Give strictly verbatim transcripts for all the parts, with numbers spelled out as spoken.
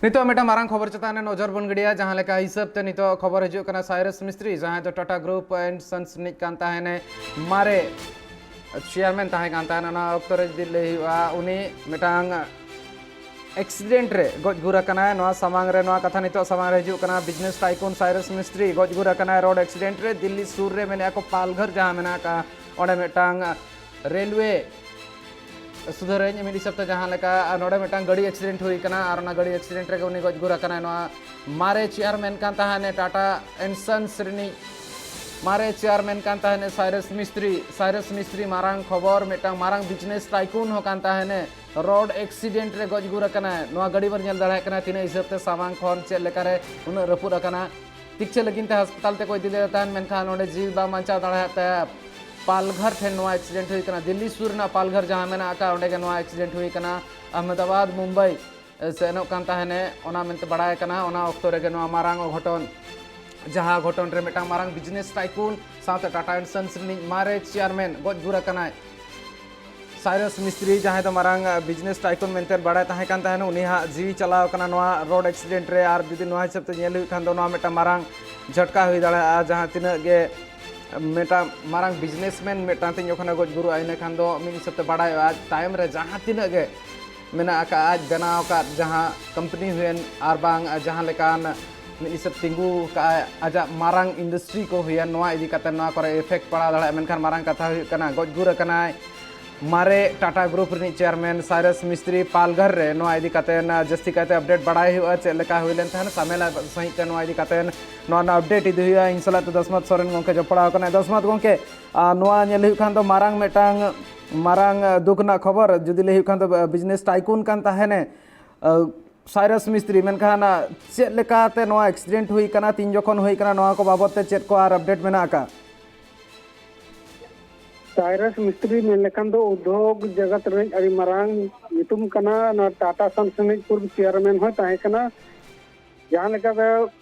ᱱᱤᱛᱚᱜ ᱢᱤᱫᱴᱟᱝ ᱢᱟᱨᱟᱝ ᱠᱷᱚᱵᱚᱨ ᱪᱮᱛᱟᱱ ᱨᱮ ᱱᱚᱡᱚᱨ ᱵᱚᱱ ᱜᱤᱰᱤᱭᱟ, ᱡᱟᱦᱟᱸ ᱞᱮᱠᱟ ᱦᱤᱥᱟᱹᱵ ᱛᱮ ᱱᱤᱛᱚᱜ ᱠᱷᱚᱵᱚᱨ ᱦᱤᱡᱩᱜ ᱠᱟᱱᱟ, ᱥᱟᱭᱨᱟᱥ ᱢᱤᱥᱛᱨᱤ, ᱡᱟᱦᱟᱸᱭ ᱫᱚ ᱴᱟᱴᱟ ᱜᱨᱩᱯ ᱮᱱᱰ ᱥᱚᱱᱥ ᱨᱤᱱᱤᱡ ᱠᱟᱱ ᱛᱟᱦᱮᱱᱮ, ᱢᱟᱨᱮ ᱪᱮᱭᱟᱨᱢᱮᱱ ᱛᱟᱦᱮᱸ ᱠᱟᱱ ᱛᱟᱦᱮᱱᱟ, ᱚᱱᱟ ᱚᱠᱛᱚ ᱨᱮ ᱡᱩᱫᱤ ᱞᱟᱹᱭ ᱦᱩᱭᱩᱜᱼᱟ, ᱩᱱᱤ ᱢᱤᱫᱴᱟᱝ ᱮᱠᱥᱤᱰᱮᱱᱴ ᱨᱮ ᱜᱚᱡ ᱜᱩᱨ ᱟᱠᱟᱱᱟᱭ᱾ ᱱᱚᱣᱟ ᱥᱟᱢᱟᱝ ᱨᱮ ᱱᱚᱣᱟ ᱠᱟᱛᱷᱟ ᱱᱤᱛᱚᱜ ᱥᱟᱢᱟᱝ ᱨᱮ ᱦᱤᱡᱩᱜ ᱠᱟᱱᱟ, ᱵᱤᱡᱽᱱᱮᱥ ᱴᱟᱭᱠᱩᱱ ᱥᱟᱭᱨᱟᱥ ᱢᱤᱥᱛᱨᱤ ᱜᱚᱡ ᱜᱩᱨ ᱟᱠᱟᱱᱟᱭ ᱨᱳᱰ ᱮᱠᱥᱤᱰᱮᱱᱴ ᱨᱮ᱾ ᱫᱤᱞᱞᱤ ᱥᱩᱨ ᱨᱮ ᱢᱮᱱᱮᱫᱼᱟ ᱠᱚ ᱯᱟᱞᱜᱷᱟᱨ ᱡᱟᱦᱟᱸ ᱢᱮᱱᱟᱜ ᱟᱠᱟᱫ, ᱚᱸᱰᱮ ᱢᱤᱫᱴᱟᱝ ᱨᱮᱞᱣᱮ ᱥᱩᱫᱷᱟᱹᱨᱟᱹᱧ ᱢᱤᱫ ᱦᱤᱥᱟᱹᱵ ᱛᱮ ᱡᱟᱦᱟᱸ ᱞᱮᱠᱟ, ᱟᱨ ᱱᱚᱰᱮ ᱢᱤᱫᱴᱟᱝ ᱜᱟᱹᱰᱤ ᱮᱠᱥᱤᱰᱮᱱᱴ ᱦᱩᱭ ᱠᱟᱱᱟ, ᱟᱨ ᱚᱱᱟ ᱜᱟᱹᱰᱤ ᱮᱠᱥᱤᱰᱮᱱᱴ ᱨᱮᱜᱮ ᱩᱱᱤ ᱜᱚᱡ ᱜᱩᱨ ᱟᱠᱟᱱᱟᱭ᱾ ᱱᱚᱣᱟ ᱢᱟᱨᱮ ᱪᱮᱭᱟᱨᱢᱮᱱ ᱠᱟᱱ ᱛᱟᱦᱮᱱᱮ ᱴᱟᱴᱟ ᱮᱱᱰ ᱥᱚᱱᱥ ᱨᱤᱱᱤᱡ, ᱢᱟᱨᱮ ᱪᱮᱭᱟᱨᱢᱮᱱ ᱠᱟᱱ ᱛᱟᱦᱮᱱᱮ ᱥᱟᱭᱨᱟᱥ ᱢᱤᱥᱛᱨᱤ᱾ ᱥᱟᱭᱨᱟᱥ ᱢᱤᱥᱛᱨᱤ ᱢᱟᱨᱟᱝ ᱠᱷᱚᱵᱚᱨ, ᱢᱤᱫᱴᱟᱝ ᱢᱟᱨᱟᱝ ᱵᱤᱡᱽᱱᱮᱥ ᱴᱟᱭᱠᱩᱱ ᱦᱚᱸ ᱠᱟᱱ ᱛᱟᱦᱮᱱᱮ, ᱨᱳᱰ ᱮᱠᱥᱤᱰᱮᱱᱴ ᱨᱮ ᱜᱚᱡ ᱜᱩᱨ ᱟᱠᱟᱱᱟᱭ᱾ ᱱᱚᱣᱟ ᱜᱟᱹᱰᱤ ᱵᱚᱱ ᱧᱮᱞ ᱫᱟᱲᱮᱭᱟᱜ ᱠᱟᱱᱟ ᱛᱤᱱᱟᱹᱜ ᱦᱤᱥᱟᱹᱵ ᱛᱮ ᱥᱟᱢᱟᱝ ᱠᱷᱚᱱ ᱪᱮᱫ ᱞᱮᱠᱟᱨᱮ ᱩᱱᱟᱹᱜ ᱨᱟᱹᱯᱩᱫ ᱟᱠᱟᱱᱟ᱾ ᱛᱤᱠᱪᱷᱟᱹ ᱞᱟᱹᱜᱤᱫ ᱛᱮ ᱦᱟᱥᱯᱟᱛᱟᱞ ᱛᱮᱠᱚ ᱤᱫᱤ ᱞᱮᱫᱮ ᱛᱟᱦᱮᱱ, ᱢᱮᱱᱠᱷᱟᱱ ᱚᱸᱰᱮ ᱡᱤᱣᱤ ᱵᱟᱝ ᱵᱟᱧᱪᱟᱣ ᱫᱟᱲᱮᱭᱟᱜ ᱛᱟᱭᱟ᱾ ᱯᱟᱞᱜᱷᱟᱨ ᱴᱷᱮᱱ ᱱᱚᱣᱟ ᱮᱠᱥᱤᱰᱮᱱᱴ ᱦᱩᱭ ᱠᱟᱱᱟ᱾ ᱫᱤᱞᱞᱤ ᱥᱩᱨ ᱨᱮᱱᱟᱜ ᱯᱟᱞᱜᱷᱟᱨ ᱡᱟᱦᱟᱸ ᱢᱮᱱᱟᱜ ᱟᱠᱟᱫ, ᱚᱸᱰᱮ ᱜᱮ ᱱᱚᱣᱟ ᱮᱠᱥᱤᱰᱮᱱᱴ ᱦᱩᱭ ᱠᱟᱱᱟ᱾ ᱟᱦᱢᱮᱫᱟᱵᱟᱫᱽ, ᱢᱩᱢᱵᱟᱭ ᱥᱮᱱᱚᱜ ᱠᱟᱱ ᱛᱟᱦᱮᱱᱮ, ᱚᱱᱟ ᱢᱮᱱᱛᱮ ᱵᱟᱲᱟᱭ ᱠᱟᱱᱟ᱾ ᱚᱱᱟ ᱚᱠᱛᱚ ᱨᱮᱜᱮ ᱱᱚᱣᱟ ᱢᱟᱨᱟᱝ ᱚᱜᱷᱚᱴᱚᱱ, ᱡᱟᱦᱟᱸ ᱜᱷᱚᱴᱚᱱ ᱨᱮ ᱢᱤᱫᱴᱟᱝ ᱢᱟᱨᱟᱝ ᱵᱤᱡᱽᱱᱮᱥ ᱴᱟᱭᱠᱩᱱ ᱥᱟᱶᱛᱮ ᱴᱟᱴᱟ ᱮᱱᱰ ᱥᱚᱱᱥ ᱨᱤᱱᱤᱡ ᱢᱟᱨᱮ ᱪᱮᱭᱟᱨᱢᱮᱱ ᱜᱚᱡ ᱜᱩᱨ ᱟᱠᱟᱱᱟᱭ᱾ ᱥᱟᱭᱨᱟᱥ ᱢᱤᱥᱛᱨᱤ, ᱡᱟᱦᱟᱸᱭ ᱫᱚ ᱢᱟᱨᱟᱝ, ᱟ, ᱵᱤᱡᱽᱱᱮᱥ ᱴᱟᱭᱠᱩᱱ ᱢᱮᱱᱛᱮ ᱵᱟᱲᱟᱭ ᱛᱟᱦᱮᱸ ᱠᱟᱱ ᱛᱟᱦᱮᱱᱟ, ᱩᱱᱤᱭᱟᱜ ᱡᱤᱣᱤ ᱪᱟᱞᱟᱣ ᱠᱟᱱᱟ ᱱᱚᱣᱟ ᱨᱳᱰ ᱮᱠᱥᱤᱰᱮᱱᱴ ᱨᱮ᱾ ᱟᱨ ᱡᱩᱫᱤ ᱱᱚᱣᱟ ᱦᱤᱥᱟᱹᱵ ᱛᱮ ᱧᱮᱞ ᱦᱩᱭᱩᱜ ᱠᱷᱟᱱ ᱫᱚ, ᱱᱚᱣᱟ ᱢᱤᱫᱴᱟᱝ ᱢᱟᱨᱟᱝ ᱡᱷᱟᱴᱠᱟ ᱦᱩᱭ ᱫᱟᱲᱮᱭᱟᱜᱼᱟ, ᱡᱟᱦᱟᱸ ᱛᱤᱱᱟᱹᱜ ᱜᱮ ᱢᱤᱫᱴᱟᱝ ᱢᱟᱨᱟᱝ ᱵᱤᱡᱽᱱᱮᱥᱢᱮᱱ ᱢᱤᱫᱴᱟᱝ ᱛᱮ ᱡᱚᱠᱷᱚᱱᱮ ᱜᱚᱡ ᱜᱩᱨᱩᱜᱼᱟ, ᱤᱱᱟᱹ ᱠᱷᱟᱱ ᱫᱚ ᱢᱤᱫ ᱦᱤᱥᱟᱹᱵ ᱛᱮ ᱵᱟᱲᱟᱭᱚᱜᱼᱟ, ᱟᱡ ᱛᱟᱭᱚᱢ ᱨᱮ ᱡᱟᱦᱟᱸ ᱛᱤᱱᱟᱹᱜ ᱜᱮ ᱢᱮᱱᱟᱜ ᱟᱠᱟᱫ, ᱟᱡ ᱵᱮᱱᱟᱣ ᱟᱠᱟᱫ ᱡᱟᱦᱟᱸ ᱠᱳᱢᱯᱟᱱᱤ ᱦᱩᱭᱮᱱ, ᱟᱨ ᱵᱟᱝ ᱡᱟᱦᱟᱸ ᱞᱮᱠᱟᱱ ᱢᱤᱫ ᱦᱤᱥᱟᱹᱵ ᱛᱤᱸᱜᱩ ᱟᱠᱟᱫ ᱟᱡᱟᱜ ᱢᱟᱨᱟᱝ ᱤᱱᱰᱟᱥᱴᱨᱤ ᱠᱚ ᱦᱩᱭᱮᱱ, ᱱᱚᱣᱟ ᱤᱫᱤ ᱠᱟᱛᱮ ᱱᱚᱣᱟ ᱠᱚᱨᱮ ᱤᱯᱷᱮᱠᱴ ᱯᱟᱲᱟᱣ ᱫᱟᱲᱮᱭᱟᱜᱼᱟ᱾ ᱢᱮᱱᱠᱷᱟᱱ ᱢᱟᱨᱟᱝ ᱠᱟᱛᱷᱟ ᱦᱩᱭᱩᱜ ᱠᱟᱱᱟ, ᱜᱚᱡ ᱜᱩᱨ ᱟᱠᱟᱱᱟᱭ ᱢᱟᱨᱮ ᱴᱟᱴᱟ ᱜᱨᱩᱯ ᱨᱤᱱᱤᱡ ᱪᱮᱭᱟᱨᱢᱮᱱ ᱥᱟᱭᱨᱟᱥ ᱢᱤᱥᱛᱨᱤ ᱯᱟᱞᱜᱷᱟᱨ ᱨᱮ᱾ ᱱᱚᱣᱟ ᱤᱫᱤ ᱠᱟᱛᱮ ᱡᱟᱹᱥᱛᱤ ᱠᱟᱭᱛᱮ ᱟᱯᱰᱮᱴ ᱵᱟᱲᱟᱭ ᱦᱩᱭᱩᱜᱼᱟ, ᱪᱮᱫ ᱞᱮᱠᱟ ᱦᱩᱭ ᱞᱮᱱ ᱛᱟᱦᱮᱸᱱ, ᱥᱟᱢᱮᱞᱟ ᱥᱟᱺᱦᱤᱡ ᱛᱮ ᱱᱚᱣᱟ ᱤᱫᱤ ᱠᱟᱛᱮ ᱱᱚᱣᱟ ᱨᱮᱱᱟᱜ ᱟᱯᱰᱮᱴ ᱤᱫᱤ ᱦᱩᱭᱩᱜᱼᱟ᱾ ᱤᱧ ᱥᱟᱞᱟᱜ ᱛᱮ ᱫᱚᱥᱢᱟᱛ ᱥᱚᱨᱮᱱ ᱜᱚᱢᱠᱮ ᱡᱚᱯᱲᱟᱣ ᱟᱠᱟᱱᱟᱭ᱾ ᱫᱚᱥᱢᱟᱛ ᱜᱚᱢᱠᱮ, ᱟᱨ ᱱᱚᱣᱟ ᱧᱮᱞ ᱦᱩᱭᱩᱜ ᱠᱷᱟᱱ ᱫᱚ ᱢᱟᱨᱟᱝ ᱢᱤᱫᱴᱟᱝ, ᱢᱟᱨᱟᱝ, ᱟᱸ, ᱫᱩᱠ ᱨᱮᱱᱟᱜ ᱠᱷᱚᱵᱚᱨ᱾ ᱡᱩᱫᱤ ᱞᱟᱹᱭ ᱦᱩᱭᱩᱜ ᱠᱷᱟᱱ ᱫᱚ, ᱟᱸ, ᱵᱤᱡᱽᱱᱮᱥ ᱴᱟᱭᱠᱩᱱ ᱠᱟᱱ ᱛᱟᱦᱮᱱᱮ, ᱟᱸ, ᱥᱟᱭᱨᱟᱥ ᱢᱤᱥᱛᱨᱤ, ᱢᱮᱱᱠᱷᱟᱱ, ᱟᱸ, ᱪᱮᱫ ᱞᱮᱠᱟᱛᱮ ᱱᱚᱣᱟ ᱮᱠᱥᱤᱰᱮᱱᱴ ᱦᱩᱭ ᱠᱟᱱᱟ, ᱛᱤᱱ ᱡᱚᱠᱷᱚᱱ ᱦᱩᱭ ᱠᱟᱱᱟ, ᱱᱚᱣᱟ ᱠᱚ ᱵᱟᱵᱚᱫ ᱛᱮ ᱪᱮᱫ ᱠᱚ ᱟᱨ ᱟᱯᱰᱮᱴ ᱢᱮᱱᱟᱜ ᱟᱠᱟᱫ? ᱥᱟᱭᱨᱟᱥ ᱢᱤᱥᱛᱨᱤ ᱢᱮᱱ ᱞᱮᱠᱷᱟᱱ ᱫᱚ ᱩᱫᱽᱫᱳᱜᱽ ᱡᱟᱜᱟᱛ ᱨᱮᱱ ᱟᱹᱰᱤ ᱢᱟᱨᱟᱝ ᱧᱩᱛᱩᱢ ᱠᱟᱱᱟ᱾ ᱱᱚᱣᱟ ᱴᱟᱴᱟ ᱥᱚᱱᱥ ᱨᱤᱱᱤᱡ ᱯᱩᱨᱵᱚ ᱪᱮᱭᱟᱨᱢᱮᱱ ᱦᱚᱸᱭ ᱛᱟᱦᱮᱸ ᱠᱟᱱᱟ᱾ ᱡᱟᱦᱟᱸ ᱞᱮᱠᱟ ᱫᱚ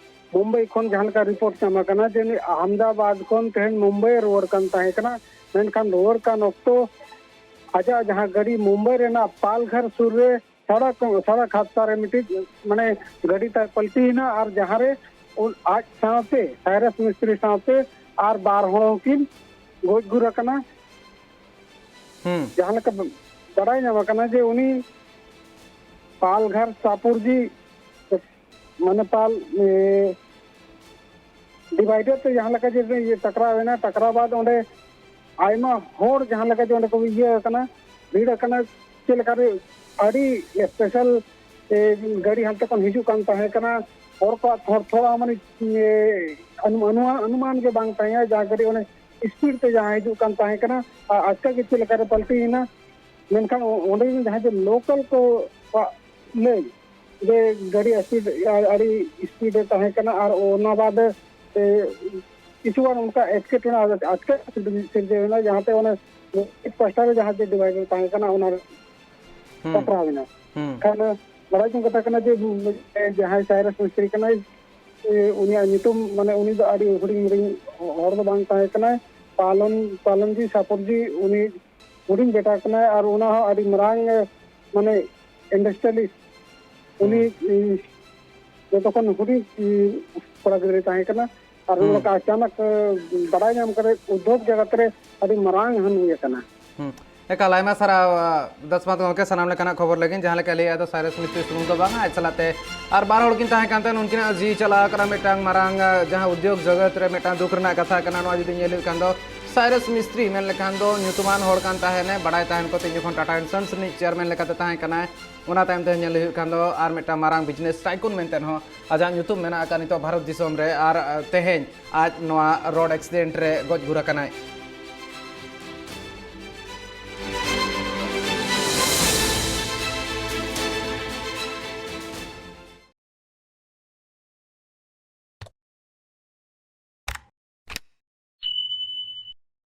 ᱢᱩᱢᱵᱟᱭ ᱠᱷᱚᱱ ᱡᱟᱦᱟᱸ ᱞᱮᱠᱟ ᱨᱤᱯᱳᱨᱴ ᱧᱟᱢ ᱟᱠᱟᱱᱟ ᱡᱮ ᱱᱩᱭ ᱟᱦᱢᱮᱫᱟᱵᱟᱫᱽ ᱠᱷᱚᱱ ᱛᱮᱦᱮᱧ ᱢᱩᱢᱵᱟᱭ ᱨᱩᱣᱟᱹᱲ ᱠᱟᱱ ᱛᱟᱦᱮᱸ ᱠᱟᱱᱟ, ᱢᱮᱱᱠᱷᱟᱱ ᱨᱩᱣᱟᱹᱲ ᱠᱟᱱ ᱚᱠᱛᱚ ᱟᱡᱟᱜ ᱡᱟᱦᱟᱸ ᱜᱟᱹᱰᱤ ᱢᱩᱢᱵᱟᱭ ᱨᱮᱱᱟᱜ ᱯᱟᱞᱜᱷᱟᱨ ᱥᱩᱨ ᱨᱮ ᱥᱚᱲᱚᱠ ᱥᱚᱲᱚᱠ ᱦᱟᱫᱥᱟ ᱨᱮ ᱢᱤᱫᱴᱤᱡ ᱢᱟᱱᱮ ᱜᱟᱹᱰᱤ ᱛᱟᱭ ᱯᱟᱞᱴᱤᱭᱮᱱᱟ ᱟᱨ ᱡᱟᱦᱟᱸ ᱨᱮ ᱩᱱ- ᱟᱡ ᱥᱟᱶᱛᱮ ᱥᱟᱭᱨᱟᱥ ᱢᱤᱥᱛᱨᱤ ᱥᱟᱶᱛᱮ ᱟᱨ ᱵᱟᱨ ᱦᱚᱲ ᱦᱚᱸᱠᱤᱱ ᱜᱚᱡ ᱜᱩᱨ ᱟᱠᱟᱱᱟ᱾ ᱦᱩᱸ ᱡᱟᱦᱟᱸ ᱞᱮᱠᱟ ᱵᱟᱰᱟᱭ ᱧᱟᱢ ᱟᱠᱟᱱᱟ ᱡᱮ ᱩᱱᱤ ᱯᱟᱞᱜᱷᱟᱴ ᱥᱟᱯᱩᱨᱡᱤ ᱢᱟᱱᱮ ᱯᱟᱞ ᱮ, ᱰᱤᱵᱷᱟᱭᱰᱟᱨ ᱛᱮ ᱡᱟᱦᱟᱸ ᱞᱮᱠᱟ ᱡᱮ ᱤᱭᱟᱹ ᱴᱟᱠᱨᱟᱣ ᱮᱱᱟ, ᱴᱟᱠᱨᱟᱣ ᱵᱟᱫ ᱚᱸᱰᱮ ᱟᱭᱢᱟ ᱦᱚᱲ ᱡᱟᱦᱟᱸ ᱞᱮᱠᱟ ᱡᱮ ᱚᱸᱰᱮ ᱠᱚ ᱤᱭᱟᱹ ᱟᱠᱟᱱᱟ, ᱵᱷᱤᱲ ᱟᱠᱟᱱᱟ, ᱪᱮᱫ ᱞᱮᱠᱟᱨᱮ ᱟᱹᱰᱤ ᱥᱯᱮᱥᱟᱞ ᱜᱟᱹᱰᱤ ᱦᱟᱱᱛᱮ ᱠᱷᱚᱱ ᱦᱤᱡᱩᱜ ᱠᱟᱱ ᱛᱟᱦᱮᱸ ᱠᱟᱱᱟ᱾ ᱦᱚᱲ ᱠᱚᱣᱟᱜ ᱛᱷᱚᱲ ᱛᱷᱚᱲᱟ ᱢᱟᱱᱮ ᱮ, ᱚᱱᱩ- ᱚᱱᱩᱢᱟᱱ ᱜᱮ ᱵᱟᱝ ᱛᱟᱦᱮᱸ ᱡᱟᱦᱟᱸ ᱜᱟᱹᱰᱤ ᱚᱱᱮ ᱥᱯᱤᱰ ᱛᱮ ᱡᱟᱦᱟᱸ ᱦᱤᱡᱩᱜ ᱠᱟᱱ ᱛᱟᱦᱮᱸ ᱠᱟᱱᱟ ᱟᱨ ᱟᱪᱠᱟ ᱜᱮ ᱪᱮᱫ ᱞᱮᱠᱟᱨᱮ ᱯᱟᱞᱴᱤ ᱮᱱᱟ᱾ ᱢᱮᱱᱠᱷᱟᱱ ᱚᱸᱰᱮ ᱡᱟᱦᱟᱸ ᱡᱮ ᱞᱳᱠᱟᱞ ᱠᱚᱣᱟᱜ ᱞᱟᱹᱭ ᱡᱮ ᱜᱟᱹᱰᱤ ᱥᱯᱤᱰ ᱟᱹᱰᱤ ᱥᱯᱤᱰ ᱮ ᱛᱟᱦᱮᱸ ᱠᱟᱱᱟ ᱟᱨ ᱚᱱᱟ ᱵᱟᱫ ᱠᱤᱪᱷᱩᱜᱟᱱ ᱚᱱᱠᱟ ᱮᱴᱠᱮᱴᱚᱬᱮ ᱟᱪᱠᱟ ᱥᱤᱨᱡᱟᱹᱣ ᱮᱱᱟ, ᱡᱟᱦᱟᱸᱛᱮ ᱚᱱᱟ ᱯᱟᱥᱴᱟ ᱨᱮ ᱡᱟᱦᱟᱸ ᱡᱮ ᱰᱤᱵᱷᱟᱭᱰᱟᱨ ᱛᱟᱦᱮᱸ ᱠᱟᱱᱟ ᱚᱱᱟ ᱦᱩᱸ ᱴᱟᱠᱨᱟᱣ ᱮᱱᱟ᱾ ᱦᱩᱸ ᱠᱷᱟᱱ ᱵᱟᱲᱟᱭ ᱡᱚᱝ ᱠᱟᱛᱷᱟ ᱠᱟᱱᱟ ᱡᱮ ᱡᱟᱦᱟᱸᱭ ᱥᱟᱭᱨᱟᱥ ᱢᱤᱥᱛᱨᱤ ᱠᱟᱱᱟᱭ, ᱩᱱᱤᱭᱟᱜ ᱧᱩᱛᱩᱢ ᱢᱟᱱᱮ ᱩᱱᱤ ᱫᱚ ᱟᱹᱰᱤ ᱦᱩᱰᱤᱧ ᱦᱩᱰᱤᱧ ᱦᱚᱲ ᱫᱚ ᱵᱟᱝ ᱛᱟᱦᱮᱸ ᱠᱟᱱᱟᱭ᱾ ᱯᱟᱞᱚᱱ ᱯᱟᱞᱚᱱᱡᱤ ᱥᱟᱯᱚᱨᱡᱤ ᱩᱱᱤ ᱦᱩᱰᱤᱧ ᱵᱮᱴᱟ ᱠᱟᱱᱟᱭ ᱟᱨ ᱚᱱᱟ ᱦᱚᱸ ᱟᱹᱰᱤ ᱢᱟᱨᱟᱝ ᱢᱟᱱᱮ ᱤᱱᱰᱟᱥᱴᱨᱤᱭᱟᱞᱤᱥᱴ ᱩᱱᱤ ᱡᱚᱛᱚ ᱠᱷᱚᱱ ᱦᱩᱰᱤᱧ ᱠᱚᱲᱟ ᱜᱤᱫᱽᱨᱟᱹᱭ ᱛᱟᱦᱮᱸ ᱠᱟᱱᱟ᱾ ᱟᱨ ᱦᱩᱸ᱾ ᱱᱚᱝᱠᱟ ᱟᱪᱟᱱᱚᱠ ᱵᱟᱰᱟᱭ ᱧᱟᱢ ᱠᱟᱛᱮ ᱩᱫᱽᱫᱳᱜᱽ ᱡᱟᱜᱟᱛ ᱨᱮ ᱟᱹᱰᱤ ᱢᱟᱨᱟᱝ ᱦᱟᱹᱱ ᱦᱩᱭ ᱟᱠᱟᱱᱟ᱾ ᱦᱩᱸ᱾ ᱮᱠᱟᱞ, ᱟᱭᱢᱟ ᱥᱟᱨᱦᱟᱣ ᱫᱟᱥᱢᱟᱛ ᱜᱚᱢᱠᱮ, ᱥᱟᱱᱟᱢ ᱞᱮᱠᱟᱱᱟᱜ ᱠᱷᱚᱵᱚᱨ ᱞᱟᱹᱜᱤᱫ᱾ ᱡᱟᱦᱟᱸ ᱞᱮᱠᱟ ᱞᱟᱹᱭ ᱟᱫᱚ ᱥᱟᱭᱨᱟᱥ ᱢᱤᱥᱛᱨᱤ ᱥᱩᱢᱩᱝ ᱫᱚ ᱵᱟᱝᱟ, ᱟᱡ ᱥᱟᱞᱟᱜ ᱛᱮ ᱟᱨ ᱵᱟᱨ ᱦᱚᱲ ᱠᱤᱱ ᱛᱟᱦᱮᱸ ᱠᱟᱱ ᱛᱟᱦᱮᱸᱫ, ᱩᱱᱠᱤᱱᱟᱜ ᱡᱤᱣᱤ ᱪᱟᱞᱟᱣ ᱟᱠᱟᱱᱟ᱾ ᱢᱤᱫᱴᱟᱝ ᱢᱟᱨᱟᱝ ᱡᱟᱦᱟᱸ ᱩᱫᱽᱫᱳᱜᱽ ᱡᱚᱜᱚᱛ ᱨᱮ ᱢᱤᱫᱴᱟᱝ ᱫᱩᱠ ᱨᱮᱱᱟᱜ ᱠᱟᱛᱷᱟ ᱠᱟᱱᱟ᱾ ᱱᱚᱣᱟ ᱡᱩᱫᱤ ᱧᱮᱞ ᱦᱩᱭᱩᱜ ᱠᱷᱟᱱ ᱫᱚ ᱥᱟᱭᱨᱟᱥ ᱢᱤᱥᱛᱨᱤ ᱢᱮᱱ ᱞᱮᱠᱷᱟᱱ ᱫᱚ ᱧᱩᱛᱩᱢᱟᱱ ᱦᱚᱲ ᱠᱟᱱ ᱛᱟᱦᱮᱸᱱᱟᱭ, ᱵᱟᱰᱟᱭ ᱛᱟᱦᱮᱱ ᱠᱚ ᱛᱤᱧ ᱡᱚᱠᱷᱚᱱ ᱴᱟᱴᱟ ᱥᱚᱱᱥ ᱨᱤᱱᱤᱡ ᱪᱮᱭᱟᱨᱢᱮᱱ ᱞᱮᱠᱟᱛᱮ ᱛᱟᱦᱮᱸ ᱠᱟᱱᱟᱭ᱾ ᱚᱱᱟ ᱛᱟᱭᱚᱢ ᱛᱮ ᱧᱮᱞ ᱦᱩᱭᱩᱜ ᱠᱷᱟᱱ ᱫᱚ ᱟᱨ ᱢᱤᱫᱴᱟᱝ ᱢᱟᱨᱟᱝ ᱵᱤᱡᱽᱱᱮᱥ ᱴᱟᱭᱠᱩᱱ ᱢᱮᱱᱛᱮ ᱦᱚᱸ ᱟᱡᱟᱜ ᱧᱩᱛᱩᱢ ᱢᱮᱱᱟᱜ ᱟᱠᱟᱫ ᱱᱤᱛᱚᱜ ᱵᱷᱟᱨᱚᱛ ᱫᱤᱥᱚᱢ ᱨᱮ᱾ ᱟᱨ ᱛᱮᱦᱮᱧ ᱟᱡ ᱱᱚᱣᱟ ᱨᱳᱰ ᱮᱠᱥᱤᱰᱮᱱᱴ ᱨᱮ ᱜᱚᱡ ᱜᱩᱨ ᱟᱠᱟᱱᱟᱭ᱾